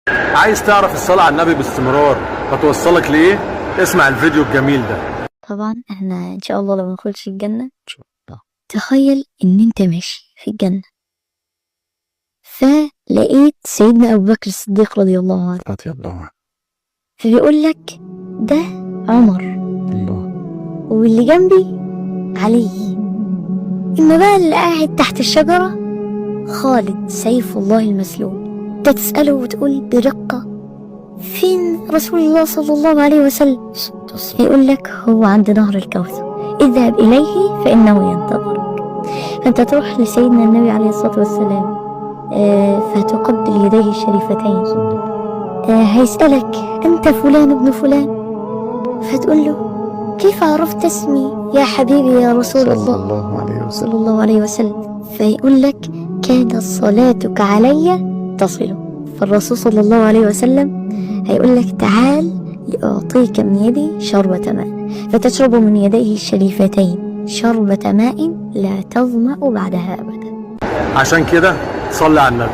عايز تعرف الصلاة على النبي باستمرار هتوصلك لإيه؟ اسمع الفيديو الجميل ده. طبعا احنا ان شاء الله لما نخش الجنة. إن شاء الله. تخيل ان انت ماشي في الجنة فلقيت سيدنا ابو بكر الصديق رضي الله عنه، رضي الله عنه. فبيقول لك ده عمر الله. واللي جنبي علي، اما بقى اللي قاعد تحت الشجرة خالد سيف الله المسلول. انت تسأله وتقول برقة فين رسول الله صلى الله عليه وسلم؟ يقول لك هو عند نهر الكوثر، اذهب إليه فإنه ينتظرك. فأنت تروح لسيدنا النبي عليه الصلاة والسلام، فتقبل يديه الشريفتين. هيسألك أنت فلان ابن فلان؟ فتقول له كيف عرفت اسمي يا حبيبي يا رسول صلى الله الله عليه وسلم. صلى الله عليه وسلم؟ فيقول لك كانت صلاتك علي تصل. فالرسول صلى الله عليه وسلم هيقول لك تعال لأعطيك من يدي شربة ماء، فتشرب من يديه الشريفتين شربة ماء لا تظمأ بعدها أبدا. عشان كده صلي على النبي.